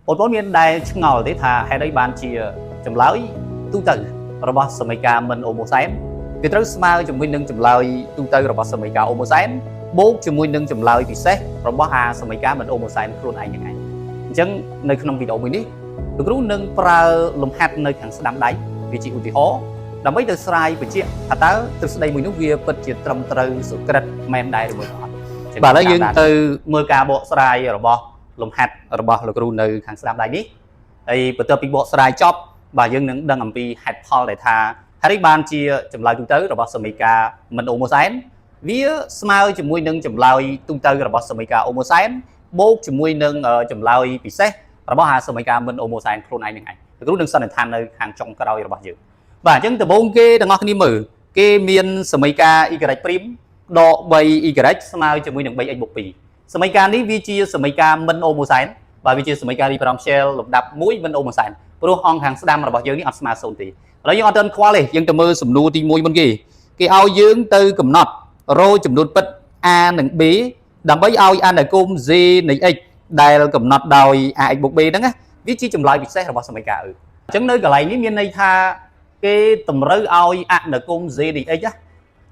បងប្អូនមានដែលឆ្ងល់ទេថាហេតុអីបានជាចម្លើយទូទៅរបស់សមីការមិនអូម៉ូសែនវាត្រូវស្មើជាមួយនឹងចម្លើយទូទៅរបស់សមីការអូម៉ូសែនបូកជាមួយនឹងចម្លើយពិសេសរបស់អាសមីការមិនអូម៉ូសែនខ្លួនឯងហ្នឹងឯងអញ្ចឹងនៅក្នុងវីដេអូមួយនេះលោកគ្រូនឹងប្រើលំហាត់នៅខាងស្ដាំដៃវាជាឧទាហរណ៍ដើម្បីទៅស្រាយបញ្ជាក់ថាតើទ្រឹស្ដីមួយនោះវាពិតជាត្រឹមត្រូវសុក្រិតមែនដែរឬមួយក៏អត់បាទឥឡូវយើងទៅមើលការបកស្រាយរបស់ លំហាត់របស់លោកគ្រូនៅខាងស្ដាំដៃនេះហើយបន្ទាប់ពីបកស្រាយចប់បាទយើងនឹងដឹងអំពីហេតុផលដែលថាហេតុអីបានជាចម្លើយទូទៅរបស់សមីការមិនអូម៉ូសែនវាស្មើជាមួយនឹងចម្លើយទូទៅរបស់សមីការអូម៉ូសែនបូកជាមួយនឹងចម្លើយពិសេសរបស់អាសមីការមិនអូម៉ូសែនខ្លួនឯងនឹងឯងលោកគ្រូនឹងសន្និដ្ឋាននៅខាងចុងក្រោយរបស់យើងបាទអញ្ចឹងដំបូងគេទាំងអស់គ្នាមើលគេមានសមីការ y' ដក 3y ស្មើជាមួយនឹង 3x បូក2សមីការនេះវាជាសមីការមិនអូម៉ូសែនបាទវាជាសមីការ differential លំដាប់1មិនអូម៉ូសែនព្រោះអង្គខាងស្ដាំរបស់យើងនេះអត់ស្មើ0ទេឥឡូវយើងអត់ទាន់ខ្វល់ទេយើងទៅមើលសំណួរទី1មុនគេគេឲ្យយើងទៅកំណត់រោចំនួនពិត a និង b ដើម្បីឲ្យអនុគម z នៃ x ដែលកំណត់ដោយ ax បូក b ហ្នឹងណាវាជាចម្លើយពិសេសរបស់សមីការ e អញ្ចឹងនៅកន្លែងនេះមានន័យថាគេតម្រូវឲ្យអនុគម z នៃ x ណា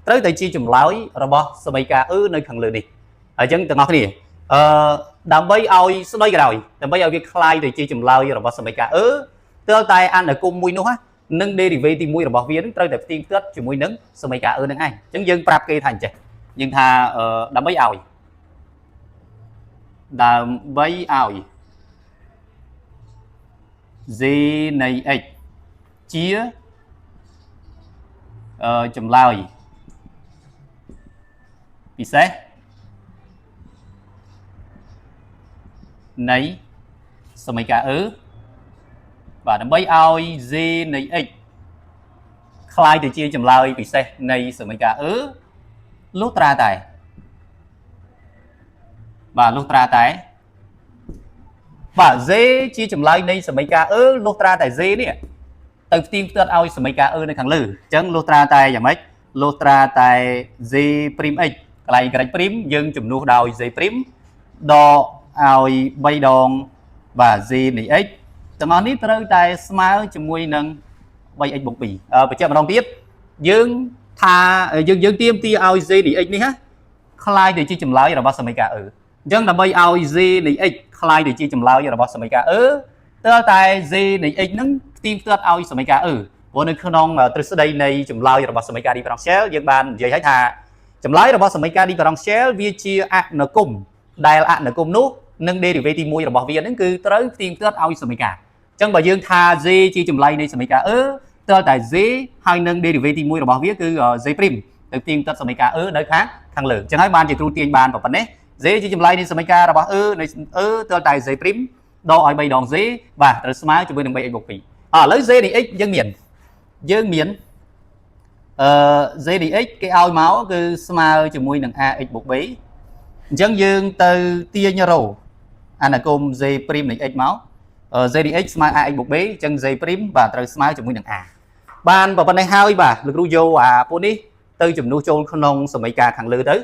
ត្រូវតែជាចម្លើយរបស់សមីការ e នៅខាងលើនេះអញ្ចឹងទាំងអស់គ្នាអឺដើម្បីឲ្យស្ដីក៏ដោយដើម្បីឲ្យវាคล้ายទៅជាចម្លើយរបស់សមីការ e ទើបតែអនុគមមួយនោះណានិង derivative ទី1របស់វានឹងត្រូវតែផ្ទៀងផ្ទាត់ជាមួយនឹងសមីការ e នឹងឯងអញ្ចឹងយើងប្រាប់គេថាអញ្ចេះយើងថាដើម្បីឲ្យដើម្បីឲ្យ z នៃ x ជាចម្លើយពិសេសនៃសមីការ e បាទដើម្បីឲ្យ z នៃ x คล้ายទៅជាចម្លើយពិសេសនៃសមីការ e លុះត្រាតែបាទលុះត្រាតែបាទ z ជាចម្លើយនៃសមីការ e លុះត្រាតែ z នេះទៅផ្ទៀងផ្ទាត់ឲ្យសមីការ e នៅខាងលើអញ្ចឹងលុះត្រាតែយ៉ាងម៉េចលុះត្រាតែ z' x កន្លែង y' យើងជំនួសដោយ z' ដកឲ្យ3ដងបាទ z នៃ x ទាំងអស់នេះត្រូវតែស្មើជាមួយនឹង 3x បូក2បញ្ជាក់ម្ដងទៀតយើងថាយើងយើងទាមទារឲ្យ z នៃ x នេះណាคล้ายទៅជាចម្លើយរបស់សមីការ e អញ្ចឹងដើម្បីឲ្យ z នៃ x คล้ายទៅជាចម្លើយរបស់សមីការ e ទើបតែ z នៃ x ហ្នឹងផ្ទៀងផ្ទាត់ឲ្យសមីការ e ព្រោះនៅក្នុងទ្រឹស្ដីនៃចម្លើយរបស់សមីការ differential យើងបាននិយាយឲ្យថាចម្លើយរបស់សមីការ differential វាជាអនុគមដែលអនុគមនោះនិង derivative ទី1របស់វាហ្នឹងគឺត្រូវផ្ទៀងផ្ទាត់ឲ្យសមីការអញ្ចឹងបើយើងថា z ជាចម្លើយនៃសមីការ e ទើបតែ z ហើយនឹង derivative ទី1របស់វាគឺ z' ទៅផ្ទៀងផ្ទាត់សមីការ e នៅខាងខាងលើអញ្ចឹងហើយបានជាគ្រូទាញបានប៉ុណ្ណេះ z ជាចម្លើយនៃសមីការរបស់ e នៃ e ទើបតែ z' ដកឲ្យ3ដង z បាទត្រូវស្មើជាមួយនឹង 3x បូក2ឥឡូវ z នៃ x យើងមានយើងមានអឺ z នៃ x គេឲ្យមកគឺស្មើជាមួយនឹង ax បូក b អញ្ចឹងយើងទៅទាញរោអនុគម z' នៃ x មក z នៃ x ស្មើ ax បូក b អញ្ចឹង z' បាទត្រូវស្មើជាមួយនឹង a បានប៉ុណ្ណេះហើយបាទលោកគ្រូយកអាពួកនេះទៅជំនួសចូលក្នុងសមីការខាងលើទៅ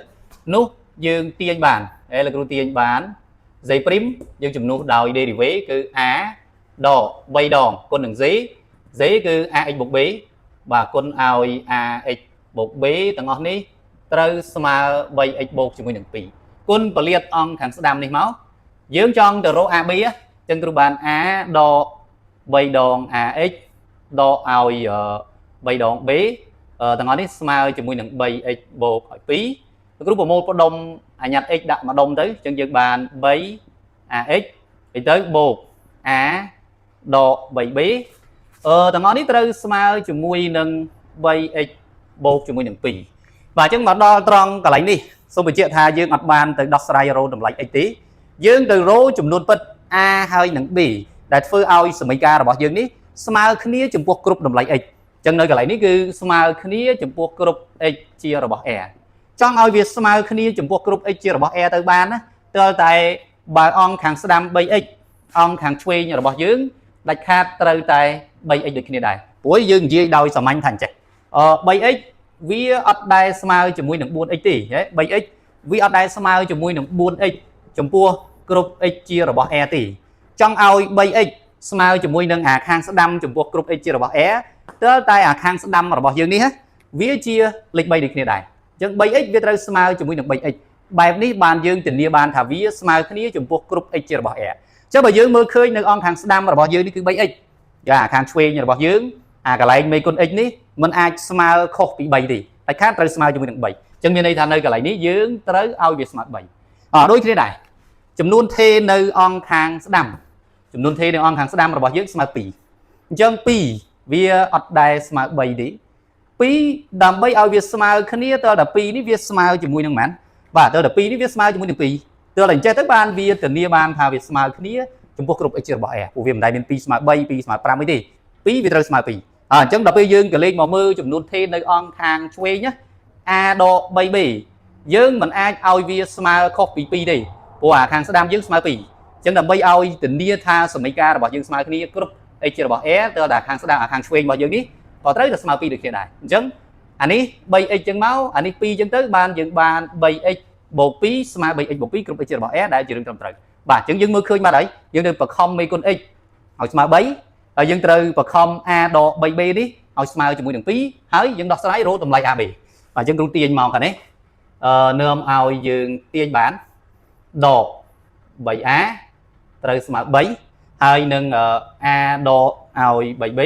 នោះយើងទាញបានអេលោកគ្រូទាញបាន z' យើងជំនួសដោយ derivative គឺ a ដក3ដងគុណនឹង z z គឺ ax បូក b បាទគុណឲ្យ ax បូក b ទាំងអស់នេះត្រូវស្មើ 3x បូកជាមួយនឹង2គុណពលាតអង្គខាងស្ដាំនេះមកយើងចង់ទៅរក ab អញ្ចឹងគ្រូបាន a ដក3ដង ax ដកឲ្យ3ដង b ទាំងអស់នេះស្មើជាមួយនឹង 3x បូកឲ្យ2គ្រូប្រមូលផ្ដុំអញ្ញត្តិ x ដាក់មួយដុំទៅអញ្ចឹងយើងបាន 3ax ទៅទៅបូក a ដក 3b ទាំងអស់នេះត្រូវស្មើជាមួយនឹង 3x បូកជាមួយនឹង2បាទអញ្ចឹងមកដល់ត្រង់កន្លែងនេះសូមបញ្ជាក់ថាយើងអត់បានទៅដោះស្រាយរោតម្លៃ x ទេយើងទៅរោចំនួនពិត a ហើយនិង b ដែលធ្វើឲ្យសមីការរបស់យើងនេះស្មើគ្នាចំពោះគ្រប់តម្លៃ x អញ្ចឹងនៅកន្លែងនេះគឺស្មើគ្នាចំពោះគ្រប់ x ជារបស់ r ចង់ឲ្យវាស្មើគ្នាចំពោះគ្រប់ x ជារបស់ r ទៅបានណាទើបតែបើអង្គខាងស្ដាំ 3x អង្គខាងឆ្វេងរបស់យើងដាច់ខាតត្រូវតែ 3x ដូចគ្នាដែរព្រោះយើងនិយាយដោយសាមញ្ញថាអញ្ចេះអឺ 3x វាអត់ដែលស្មើជាមួយនឹង 4x ទេ 3x វាអត់ដែលស្មើជាមួយនឹង 4x ចំពោះគ្រប់ x ជារបស់ r ទេ ចង់ឲ្យ 3x ស្មើជាមួយនឹងអាខាងស្ដាំចំពោះគ្រប់ x ជារបស់ r ទើតែអាខាងស្ដាំរបស់យើងនេះណាវាជាលេខ3ដូចគ្នាដែរអញ្ចឹង 3x វាត្រូវស្មើជាមួយនឹង 3x បែបនេះបានយើងធានាបានថាវាស្មើគ្នាចំពោះគ្រប់ x ជារបស់ r អញ្ចឹងបើយើងមើលឃើញនៅអង្គខាងស្ដាំរបស់យើងនេះគឺ 3x យ៉ាអាខាងឆ្វេងរបស់យើងអាកន្លែងមេគុណ x នេះมันអាចស្មើខុសពី3ទេតែខាងត្រូវស្មើជាមួយនឹង3អញ្ចឹងមានន័យថានៅកន្លែងនេះយើងត្រូវឲ្យវាស្មើ3អដូចគ្នាដែរចំនួនថេនៅអង្គខាងស្ដាំចំនួនថេនៅអង្គខាងស្ដាំរបស់យើងស្មើ2អញ្ចឹង2វាអត់ដែលស្មើ3ទេ2ដើម្បីឲ្យវាស្មើគ្នាតើតែ2នេះវាស្មើជាមួយនឹងប៉ុន្មានបាទតើតែ2នេះវាស្មើជាមួយនឹង2តើតែអញ្ចេះទៅបានវាធានាបានថាវាស្មើគ្នាចំពោះគ្រប់ x ជារបស់ r ព្រោះវាមិនដែលមាន2ស្មើ3 2ស្មើ5អីទេ2វាត្រូវស្មើ2អញ្ចឹងដល់ពេលយើងក៏លេខមកមើលចំនួនថេនៅអង្គខាងឆ្វេងណា a ដក 3b យើងមិនអាចឲ្យវាស្មើខុសពី2ទេព្រោះអាខាងស្ដាំយើងស្មើ2អញ្ចឹងដើម្បីឲ្យធានាថាសមីការរបស់យើងស្មើគ្នាគ្រប់ x ជារបស់ r ទៅដល់ខាងស្ដាំអាខាងឆ្វេងរបស់យើងនេះក៏ត្រូវតែស្មើ2ដូចគ្នាដែរអញ្ចឹងអានេះ 3x ចឹងមកអានេះ2ចឹងទៅបានយើងបាន 3x បូក2ស្មើ 3x បូក2គ្រប់ x ជារបស់ r ដែលជារឿងត្រឹមត្រូវបាទអញ្ចឹងយើងមើលឃើញបាត់ហើយយើងត្រូវបខំមេគុណ x ឲ្យស្មើ3ហើយយើងត្រូវបខំ a ដក 3b នេះឲ្យស្មើជាមួយនឹង2ហើយយើងដោះស្រាយរកតម្លៃ ab បាទអញ្ចឹងគ្រូទាញមកខាងនេះអឺនាំឲ្យយើងទាញបានដក 3a ត្រូវស្មើ3ហើយនឹង a ដកឲ្យ 3b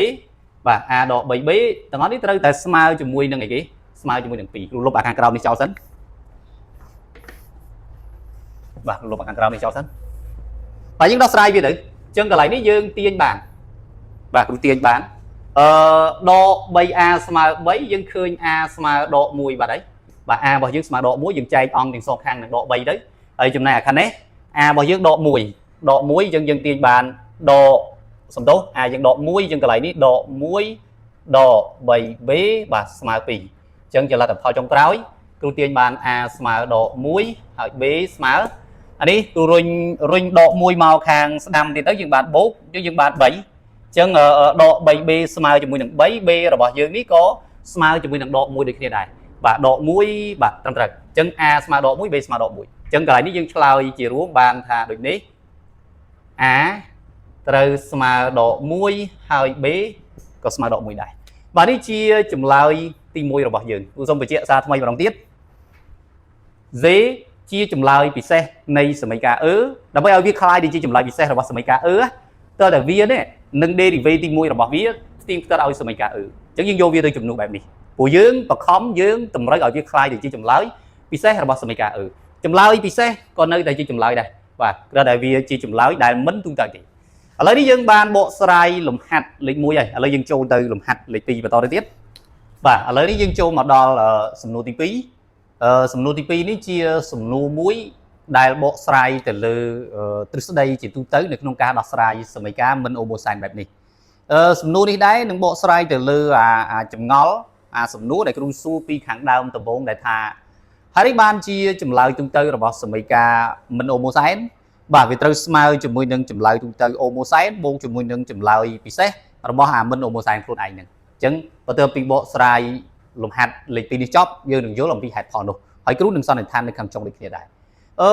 បាទ a ដក 3b ទាំងអស់នេះត្រូវតែស្មើជាមួយនឹងអីគេស្មើជាមួយនឹង2គ្រូលុបអាខាងក្រោមនេះចោលសិនបាទលុបអាខាងក្រោមនេះចោលសិនបាទយើងដោះស្រាយវាទៅអញ្ចឹងកន្លែងនេះយើងទាញបានបាទគ្រូទាញបានអឺដក 3a ស្មើ3យើងឃើញ a ស្មើដក1បាត់ហើយបាទ a របស់យើងស្មើដក1យើងចែកអង្គទាំងសងខាងនឹងដក3ទៅហើយចំណែកអាខាងនេះ a របស់យើងដក1ដក1យើងយើងទាញបានដកសំទោស a យើងដក1យើងកន្លែងនេះដក1ដក 3b បាទស្មើ2អញ្ចឹងជាលទ្ធផលចុងក្រោយគ្រូទាញបាន a ស្មើដក1ហើយ b ស្មើអានេះគ្រូរុញរុញដក1មកខាងស្ដាំទៀតទៅយើងបានបូកយើងបាន3អញ្ចឹងដក 3b ស្មើជាមួយនឹង3 b របស់យើងនេះក៏ស្មើជាមួយនឹងដក1ដូចគ្នាដែរបាទដក1បាទត្រឹមត្រូវអញ្ចឹង a ស្មើដក1 b ស្មើដក1អញ្ចឹងកន្លែងនេះយើងឆ្លើយជារួមបានថាដូចនេះ a ត្រូវស្មើដក1ហើយ b ក៏ស្មើដក1ដែរបាទនេះជាចម្លើយទី1របស់យើងគ្រូសូមបញ្ជាក់សារថ្មីម្ដងទៀត Z ជាចម្លើយពិសេសនៃសមីការ E ដើម្បីឲ្យវាក្លាយទៅជាចម្លើយពិសេសរបស់សមីការ E តើតែវានេះនឹង derivative ទី1របស់វាស្ទៀងផ្ទាត់ឲ្យសមីការ E អញ្ចឹងយើងយកវាទៅជំនួសបែបនេះព្រោះយើងបខំយើងតម្រូវឲ្យវាក្លាយទៅជាចម្លើយពិសេសរបស់សមីការ E ចម្លើយពិសេសក៏នៅតែជាចម្លើយដែរបាទគ្រាន់តែវាជាចម្លើយដែលមិនទូទៅទេឥឡូវនេះយើងបានបកស្រាយលំហាត់លេខ1ហើយឥឡូវយើងចូលទៅលំហាត់លេខ2បន្តទៅទៀតបាទឥឡូវនេះយើងចូលមកដល់សំណួរទី2អឺសំណួរទី2នេះជាសំណួរមួយដែលបកស្រាយទៅលើទ្រឹស្ដីជាទូទៅនៅក្នុងការដោះស្រាយសមីការមិនអូម៉ូសែនបែបនេះអឺសំណួរនេះដែរនឹងបកស្រាយទៅលើអាអាចម្ងល់អាសំណួរដែលគ្រូសួរពីខាងដើមដំបូងដែលថាហើយនេះបានជាចម្លើយទូទៅរបស់សមីការមិនអូម៉ូសែនបាទវាត្រូវស្មើជាមួយនឹងចម្លើយទូទៅអូម៉ូសែនបូកជាមួយនឹងចម្លើយពិសេសរបស់អាមិនអូម៉ូសែនខ្លួនឯងហ្នឹងអញ្ចឹងបើទៅពីបកស្រាយលំហាត់លេខ2នេះចប់យើងនឹងយល់អំពីហេតុផលនោះហើយគ្រូនឹងសន្និដ្ឋាននៅខាងចុងដូចគ្នាដែរអឺ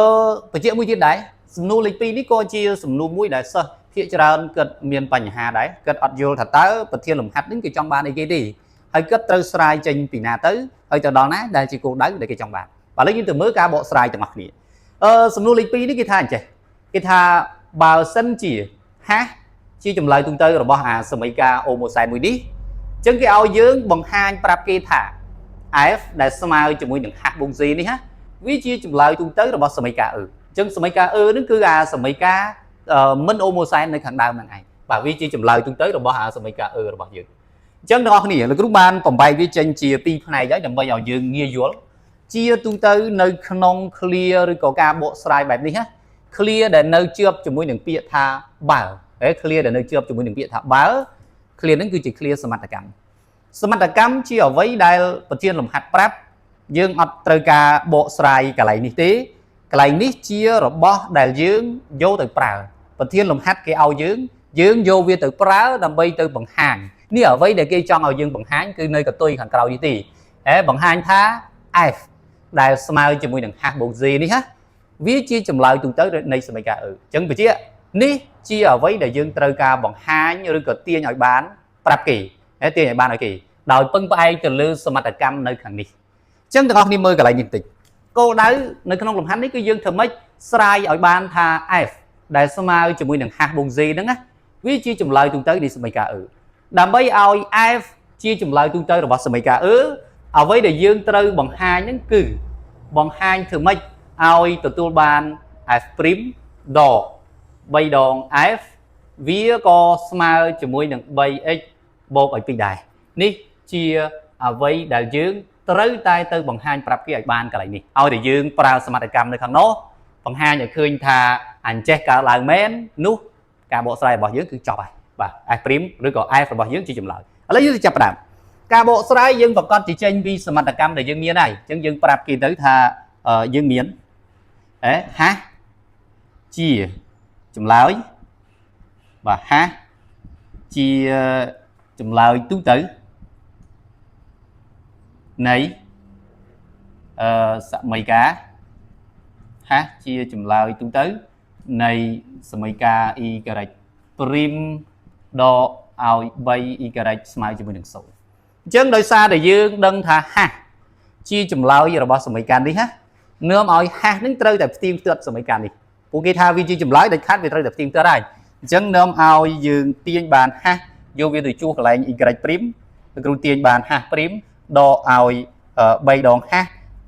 បញ្ជាក់មួយទៀតដែរសំណួរលេខ2នេះក៏ជាសំណួរមួយដែលសិស្សភាគច្រើនគិតមានបញ្ហាដែរគិតអត់យល់ថាតើប្រធានលំហាត់នេះគេចង់បានអីគេទេហើយគិតត្រូវស្រាយចេញពីណាទៅហើយទៅដល់ណាដែលជាគោលដៅដែលគេចង់បានបាទឥឡូវយើងទៅមើលការបកស្រាយទាំងអស់គ្នាអឺសំណួរលេខ2នេះគេថាអញ្ចេះគេថាបើសិនជាហាស់ជាចម្លើយទូទៅរបស់អាសមីការអូម៉ូសែនមួយនេះអញ្ចឹងគេឲ្យយើងបង្ហាញប្រាប់គេថា f ដែលស្មើជាមួយនឹង h បូក z នេះណាវាជាចម្លើយទូទៅរបស់សមីការ e អញ្ចឹងសមីការ e នឹងគឺអាសមីការមិនអូម៉ូសែននៅខាងដើមហ្នឹងឯងបាទវាជាចម្លើយទូទៅរបស់អាសមីការ e របស់យើងអញ្ចឹងទាំងអស់គ្នាលោកគ្រូបានបំបែកវាចេញជាពីរផ្នែកហើយដើម្បីឲ្យយើងងាយយល់ជាទូទៅនៅក្នុង clear ឬក៏ការបកស្រាយបែបនេះណា clear ដែលនៅជាប់ជាមួយនឹងពាក្យថាបើហេ clear ដែលនៅជាប់ជាមួយនឹងពាក្យថាបើ clear ហ្នឹងគឺជា clear សមត្ថកម្មសមត្ថកម្មជាអ្វីដែលប្រធានលំហាត់ប្រាប់យើងអត់ត្រូវការបកស្រាយកន្លែងនេះទេកន្លែងនេះជារបស់ដែលយើងយកទៅប្រើប្រធានលំហាត់គេឲ្យយើងយើងយកវាទៅប្រើដើម្បីទៅបង្ហាញនេះអ្វីដែលគេចង់ឲ្យយើងបង្ហាញគឺនៅកតុយខាងក្រោយនេះទេហេបង្ហាញថា F ដែលស្មើជាមួយនឹង H បូក Z នេះណាវាជាចម្លើយទូទៅនៃសមីការ E អញ្ចឹងបញ្ជាក់ នេះជាអ្វីដែលយើងត្រូវការបង្ហាញឬក៏ទាញឲ្យបានប្រាប់គេហើយទាញឲ្យបានឲ្យគេដោយពឹងផ្អែកទៅលើសមត្ថកម្មនៅខាងនេះអញ្ចឹងទាំងអស់គ្នាមើលកន្លែងនេះបន្តិចគោលដៅនៅក្នុងលំហាត់នេះគឺយើងធ្វើម៉េចស្រាយឲ្យបានថា f ដែលស្មើជាមួយនឹង h បូក z ហ្នឹងណាវាជាចម្លើយទូទៅនៃសមីការ e ដើម្បីឲ្យ f ជាចម្លើយទូទៅរបស់សមីការ e អ្វីដែលយើងត្រូវបង្ហាញហ្នឹងគឺបង្ហាញធ្វើម៉េចឲ្យទទួលបាន f' ដក3ដង f វាក៏ស្មើជាមួយនឹង 3x បូកឲ្យ2ដែរនេះជាអ្វីដែលយើងត្រូវតែទៅបង្ហាញប្រាប់គេឲ្យបានកន្លែងនេះឲ្យតែយើងប្រើសមត្ថកម្មនៅខាងនោះបង្ហាញឲ្យឃើញថាអញ្ចេះកើតឡើងមែននោះការបកស្រាយរបស់យើងគឺចប់ហើយបាទ f' ឬក៏ f របស់យើងជាចម្លើយឥឡូវយើងទៅចាប់ផ្ដើមការបកស្រាយយើងប្រកាសជាចេញពីសមត្ថកម្មដែលយើងមានហើយអញ្ចឹងយើងប្រាប់គេទៅថាយើងមានអេហាជាចម្លើយបាទហាជាចម្លើយទូទៅនៃសមីការហាជាចម្លើយទូទៅនៃសមីការ y ព្រីមដកឲ្យ 3y ស្មើជាមួយនឹង0អញ្ចឹងដោយសារតែយើងដឹងថាហាជាចម្លើយរបស់សមីការនេះណានាំឲ្យហានឹងត្រូវតែផ្ទៀងផ្ទាត់សមីការនេះពួកគេថាវាជាចម្លើយដាច់ខាតវាត្រូវតែផ្ទៀងផ្ទាត់ហើយអញ្ចឹងនាំឲ្យយើងទាញបានហាយកវាទៅជួសកន្លែង y ព្រីមគ្រូទាញបានហាព្រីមដកឲ្យ3ដងហា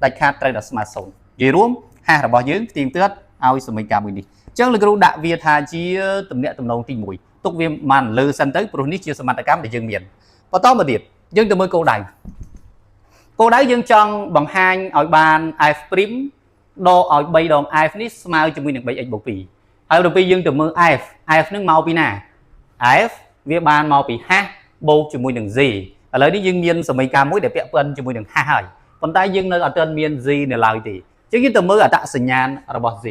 ដាច់ខាតត្រូវតែស្មើ0និយាយរួមហារបស់យើងផ្ទៀងផ្ទាត់ឲ្យសមីការមួយនេះអញ្ចឹងលោកគ្រូដាក់វាថាជាទំនាក់ទំនងទី1ទុកវាបានលើសិនទៅព្រោះនេះជាសមត្ថកម្មដែលយើងមានបន្តមកទៀតយើងទៅមើលគោលដៅគោលដៅយើងចង់បង្ហាញឲ្យបាន f' ដកឲ្យ3ដង f នេះស្មើជាមួយនឹង 3x បូក2ហើយដល់ពេលយើងទៅមើល f f នឹងមកពីណា f វាបានមកពី h បូកជាមួយនឹង z ឥឡូវនេះយើងមានសមីការមួយដែលពាក់ព័ន្ធជាមួយនឹង h ហើយប៉ុន្តែយើងនៅអត់ទាន់មាន z នៅឡើយទេអញ្ចឹងយើងទៅមើលអត្តសញ្ញាណរបស់ z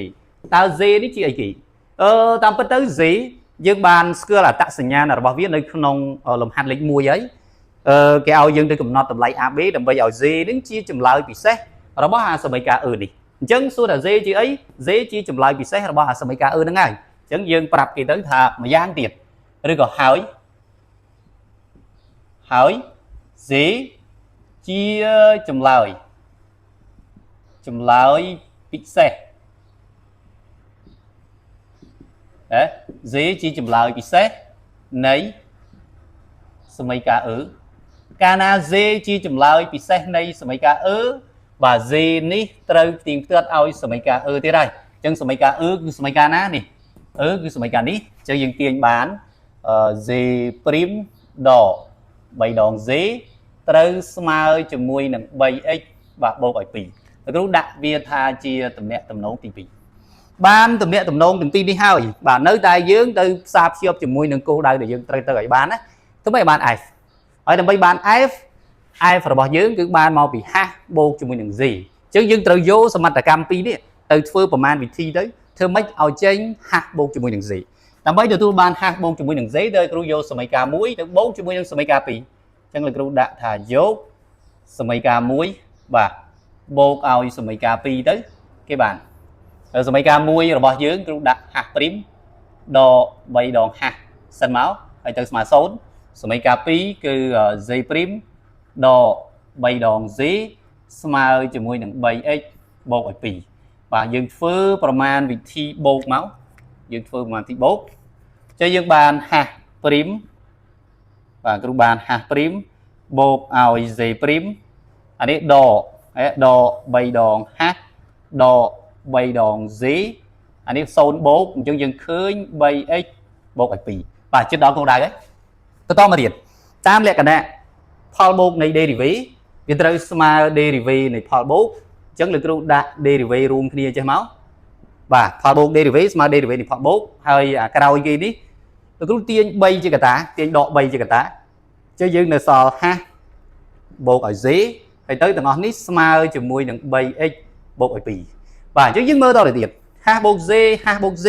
តើ z នេះជាអីគេតាមពិតទៅ z យើងបានស្គាល់អត្តសញ្ញាណរបស់វានៅក្នុងលំហាត់លេខ1ហើយគេឲ្យយើងទៅកំណត់តម្លៃ AB ដើម្បីឲ្យ z នឹងជាចម្លើយពិសេសរបស់អាសមីការ E នេះអញ្ចឹងសួរថា z ជាអី z ជាចម្លើយពិសេសរបស់អាសមីការ E ហ្នឹងហើយអញ្ចឹងយើងប្រាប់គេទៅថាម្យ៉ាងទៀតឬក៏ហើយហើយ z ជាចម្លើយចម្លើយពិសេសហ៎ z ជាចម្លើយពិសេសនៃសមីការ E កាលណា z ជាចម្លើយពិសេសនៃសមីការ E បាទ z នេះត្រូវផ្ទៀងផ្ទាត់ឲ្យសមីការ E ទៀតហើយអញ្ចឹងសមីការ E គឺសមីការណានេះ E គឺសមីការនេះអញ្ចឹងយើងទាញបាន z' ដក3ដង z ត្រូវស្មើជាមួយនឹង 3x បាទបូកឲ្យ2លោកគ្រូដាក់វាថាជាតំណាក់តំណងទី2បានតំណាក់តំណងទាំងពីរនេះហើយបាទនៅតែយើងទៅផ្សារភ្ជាប់ជាមួយនឹងគោលដៅដែលយើងត្រូវទៅឲ្យបានណាធ្វើម៉េចឲ្យបាន f ហើយដើម្បីបាន f f របស់យើងគឺបានមកពី h បូកជាមួយនឹង z អញ្ចឹងយើងត្រូវយកសមត្ថកម្មពីរនេះទៅធ្វើប្រមាណវិធីទៅធ្វើម៉េចឲ្យចេញ h បូកជាមួយនឹង z ដើម្បីទទួលបាន h បូកជាមួយនឹង z ទៅគ្រូយកសមីការ1ទៅបូកជាមួយនឹងសមីការ2អញ្ចឹងលោកគ្រូដាក់ថាយកសមីការ1បាទបូកឲ្យសមីការ2ទៅគេបានសមីការ1របស់យើងគ្រូដាក់ h' ដក3ដង h សិនមកហើយទៅស្មើ0សមីការ2គឺ z' ដក3ដង z ស្មើជាមួយនឹង 3x បូកឲ្យ2បាទយើងធ្វើប្រមាណវិធីបូកមកយើងធ្វើប្រមាណវិធីបូកចឹងយើងបាន h' បាទគ្រូបាន h' បូកឲ្យ z' អានេះដកដក3ដង h ដក3ដង z អានេះ0បូកអញ្ចឹងយើងឃើញ 3x បូកឲ្យ2បាទជិតដល់គោលដៅហើយបន្តមកទៀតតាមលក្ខណៈផលបូកនៃ derivative វាត្រូវស្មើ derivative នៃផលបូកអញ្ចឹងលោកគ្រូដាក់ derivative រួមគ្នាចេះមកបាទផលបូក derivative ស្មើ derivative នៃផលបូកហើយអាក្រោយគេនេះលោកគ្រូទាញ3ជាកតាទាញដក3ជាកតាអញ្ចឹងយើងនៅសល់ h បូកឲ្យ z ហើយទៅទាំងអស់នេះស្មើជាមួយនឹង 3x បូកឲ្យ2បាទអញ្ចឹងយើងមើលតទៅទៀត h បូក z h បូក z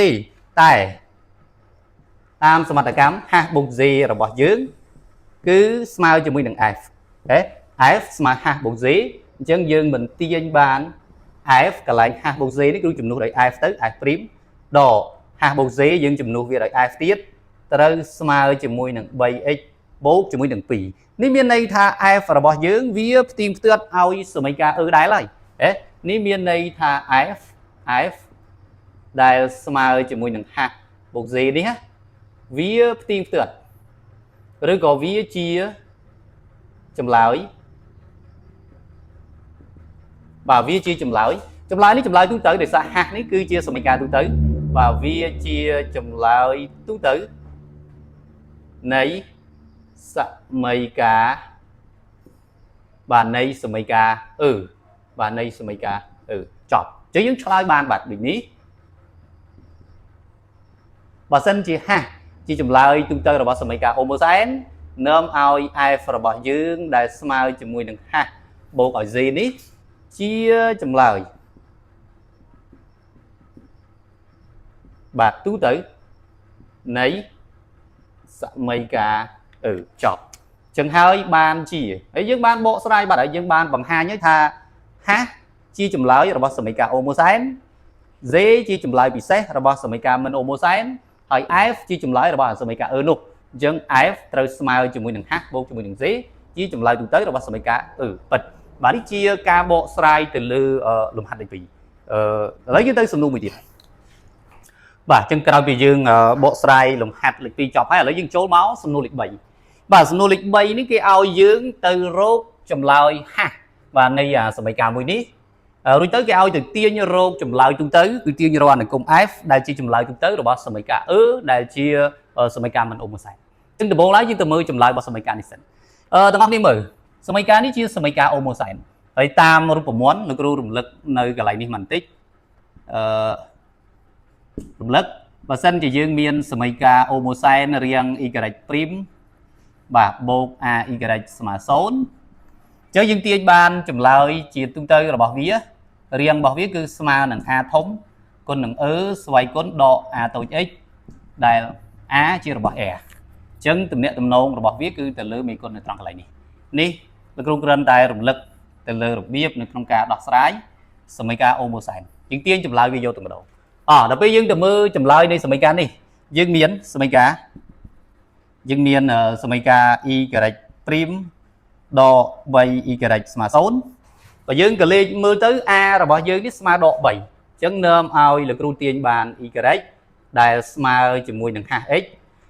តែតាមសមត្ថកម្ម h បូក z របស់យើងគឺស្មើជាមួយនឹង f ហេ f ស្មើ h បូក z អញ្ចឹងយើងមិនទាញបាន f កន្លែង h បូក z នេះគឺជំនួសដោយ f ទៅ f' ដក h h បូក z យើងជំនួសវាដោយ f ទៀតត្រូវស្មើជាមួយនឹង 3x បូកជាមួយនឹង2នេះមានន័យថា f របស់យើងវាផ្ទៀងផ្ទាត់ឲ្យសមីការ e ដែរហើយហេនេះមានន័យថា f ដែលស្មើជាមួយនឹង h បូក z នេះណាវាផ្ទៀងផ្ទាត់ឬក៏វាជាចម្លើយបាទវាជាចម្លើយចម្លើយនេះចម្លើយទូទៅដោយសារ h នេះគឺជាសមីការទូទៅបាទវាជាចម្លើយទូទៅនៃសមីការបាទនៃសមីការ e បាទនៃសមីការ e ចប់អញ្ចឹងយើងឆ្លើយបានបាទដូចនេះបើសិនជា h ជាចម្លើយទូទៅរបស់សមីការអូម៉ូសែននាំឲ្យ f របស់យើងដែលស្មើជាមួយនឹង h បូកឲ្យ z នេះជាចម្លើយបាទទូទៅនៃសមីការ e ចប់ចឹងហើយបានជាហើយយើងបានបកស្រាយបាទហើយយើងបានបង្ហាញហើយថា h ជាចម្លើយរបស់សមីការអូម៉ូសែន z ជាចម្លើយពិសេសរបស់សមីការមិនអូម៉ូសែនហើយ f ជាចម្លើយរបស់សមីការ e នោះអញ្ចឹង f ត្រូវស្មើជាមួយនឹង h បូកជាមួយនឹង z ជាចម្លើយទូទៅរបស់សមីការ e ពិតបាទនេះជាការបកស្រាយទៅលើលំហាត់លេខ2អឺឥឡូវយើងទៅសំណួរមួយទៀតបាទអញ្ចឹងក្រោយពីយើងបកស្រាយលំហាត់លេខ2ចប់ហើយឥឡូវយើងចូលមកសំណួរលេខ3បាទសំណួរលេខ3នេះគេឲ្យយើងទៅរកចម្លើយ h បាទនៃសមីការមួយនេះរួចទៅគេឲ្យទៅទាញរកចម្លើយទូទៅគឺទាញរកអនុគម f ដែលជាចម្លើយទូទៅរបស់សមីការ e ដែលជាសមីការមិនអូម៉ូសែនអញ្ចឹងដំបូងឡើយយើងទៅមើលចម្លើយរបស់សមីការនេះសិនអឺទាំងអស់គ្នាមើលសមីការនេះជាសមីការអូម៉ូសែនហើយតាមរូបមន្តលោកគ្រូរំលឹកនៅកន្លែងនេះបន្តិចអឺរំលឹកបើសិនជាយើងមានសមីការអូម៉ូសែនរាង y' បាទបូក ay ស្មើ0ចឹងយើងទាញបានចម្លើយជាទូទៅរបស់វារាងរបស់វាគឺស្មើនឹង a ធំគុណនឹង e ស្វ័យគុណដក a តូច x ដែល a ជារបស់ r អញ្ចឹងទំនាក់ទំនងរបស់វាគឺទៅលើមេគុណនៅត្រង់កន្លែងនេះនេះលោកគ្រូគ្រាន់តែរំលឹកទៅលើរបៀបនៅក្នុងការដោះស្រាយសមីការអូម៉ូសែនយើងទាញចម្លើយវាយកទៅម្ដងអដល់ពេលយើងទៅមើលចម្លើយនៃសមីការនេះយើងមានសមីការយើងមានសមីការ y' ដក 3y ស្មើ0បើយើងក៏លេខមើលទៅ a របស់យើងនេះស្មើដក3អញ្ចឹងនាំឲ្យលោកគ្រូទាញបាន y ដែលស្មើជាមួយនឹង hx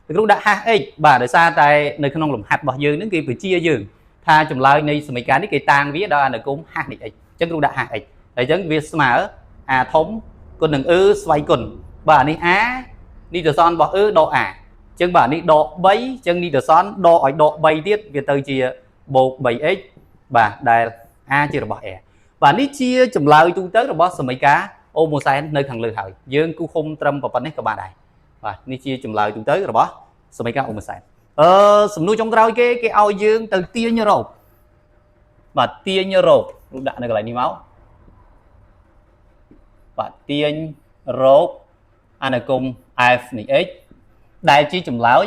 លោកគ្រូដាក់ hx បាទដោយសារតែនៅក្នុងលំហាត់របស់យើងនឹងគេបញ្ជាយើងថាចម្លើយនៃសមីការនេះគេតាំងវាដោយអនុគម h នៃ x អញ្ចឹងគ្រូដាក់ hx ហើយអញ្ចឹងវាស្មើ a ធំគុណនឹង e ស្វ័យគុណបាទនេះ a នេះទសនរបស់ e ដក a អញ្ចឹងបាទនេះដក3អញ្ចឹងនេះទសនដកឲ្យដក3ទៀតវាទៅជាបូក 3x បាទដែល a ជារបស់ r បាទនេះជាចម្លើយទូទៅរបស់សមីការអូម៉ូសែននៅខាងលើហើយយើងគូឃុំត្រឹមប៉ុណ្ណេះក៏បានដែរបាទនេះជាចម្លើយទូទៅរបស់សមីការអូម៉ូសែនអឺសំណួរចុងក្រោយគេគេឲ្យយើងទៅទាញរកបាទទាញរករូបដាក់នៅកន្លែងនេះមកបាទទាញរកអនុគម f នៃ x ដែលជាចម្លើយ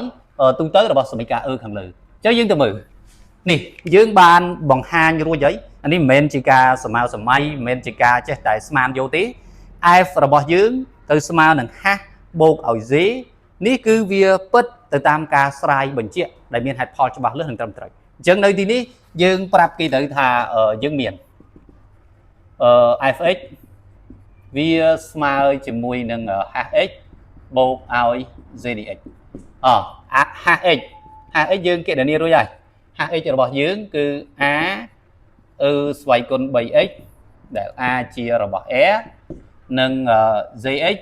ទូទៅរបស់សមីការ e ខាងលើអញ្ចឹងយើងទៅមើលនេះយើងបានបង្ហាញរួចហើយអានេះមិនមែនជាការសម័យសម័យមិនមែនជាការចេះតែស្មានយកទេ f របស់យើងទៅស្មើនឹង h បូកឲ្យ z នេះគឺវាពិតទៅតាមការស្រាយបញ្ជាក់ដែលមានហេតុផលច្បាស់លាស់និងត្រឹមត្រូវអញ្ចឹងនៅទីនេះយើងប្រាប់គេទៅថាយើងមានអឺ fx វាស្មើជាមួយនឹង hx បូកឲ្យ zdx អ hx hx យើងគណនារួចហើយ hx របស់យើងគឺ a e ស្វ័យគុណ 3x ដែល a ជារបស់ r និង zx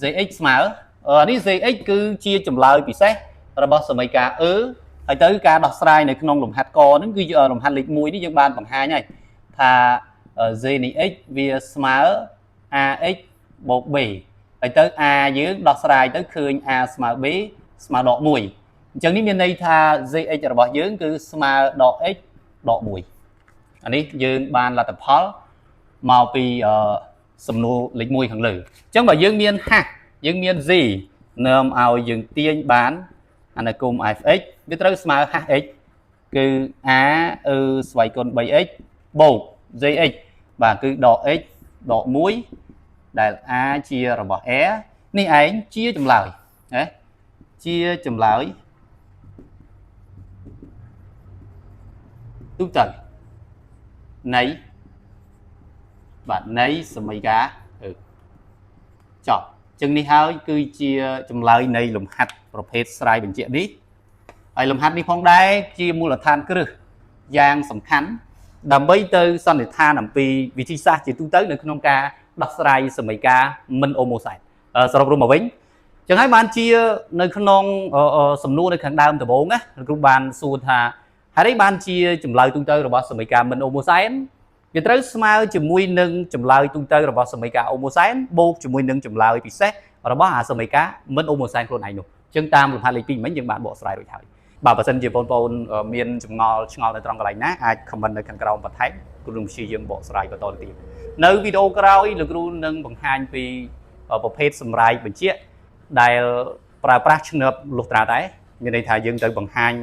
zx ស្មើនេះ zx គឺជាចម្លើយពិសេសរបស់សមីការ e ហើយទៅការដោះស្រាយនៅក្នុងលំហាត់កហ្នឹងគឺលំហាត់លេខ1នេះយើងបានបង្ហាញហើយថា z នៃ x វាស្មើ ax បូក b ហើយទៅ a យើងដោះស្រាយទៅឃើញ a ស្មើ b ស្មើដក1អញ្ចឹងនេះមានន័យថា zx របស់យើងគឺស្មើដក x ដក1អានេះយើងបានលទ្ធផលមកពីសំណួរលេខ1ខាងលើអញ្ចឹងបើយើងមាន h យើងមាន z នាំឲ្យយើងទាញបានអនុគម fx វាត្រូវស្មើ hx គឺ a e ស្វ័យគុណ 3x បូក zx បាទគឺដក x ដក1ដែល a ជារបស់ r នេះឯងជាចម្លើយណាជាចម្លើយទូទៅនៃបាទនៃសមីការអឺចប់ចឹងនេះហើយគឺជាចម្លើយនៃលំហាត់ប្រភេទស្រាយបញ្ជាក់នេះហើយលំហាត់នេះផងដែរជាមូលដ្ឋានគ្រឹះយ៉ាងសំខាន់ដើម្បីទៅសន្និដ្ឋានអំពីវិធីសាស្ត្រជាទូទៅនៅក្នុងការដោះស្រាយសមីការមិនអូម៉ូសែនសរុបរួមមកវិញចឹងហើយបានជានៅក្នុងសំណួរនៅខាងដើមដំបូងណាលោកគ្រូបានសួរថាហេតុអីបានជាចម្លើយទូទៅរបស់សមីការមិនអូម៉ូសែនវាត្រូវស្មើជាមួយនឹងចម្លើយទូទៅរបស់សមីការអូម៉ូសែនបូកជាមួយនឹងចម្លើយពិសេសរបស់អាសមីការមិនអូម៉ូសែនខ្លួនឯងនោះចឹងតាមលំហាត់លេខ2មិញយើងបានបកស្រាយរួចហើយបាទបើសិនជាបងប្អូនមានចម្ងល់ឆ្ងល់នៅត្រង់កន្លែងណាអាច comment នៅខាងក្រោមបន្ថែមគ្រូនឹងព្យាយាមបកស្រាយបន្តទៅទៀតនៅវីដេអូក្រោយលោកគ្រូនឹងបង្ហាញពីប្រភេទសម្រាយបញ្ជាក់ដែលប្រើប្រាស់ឈ្នាប់លុះត្រាតែមានន័យថាយើងទៅបង្ហាញ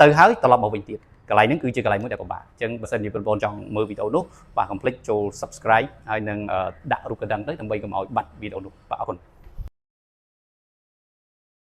ទៅហើយត្រឡប់មកវិញទៀតកន្លែងហ្នឹងគឺជាកន្លែងមួយដែលពិបាកអញ្ចឹងបើសិនជាបងប្អូនចង់មើលវីដេអូនោះបាទកុំភ្លេចចូល subscribe ហើយនឹងដាក់រូបកណ្ដឹងទៅដើម្បីកុំឲ្យបាត់វីដេអូនោះបាទអរគុណ។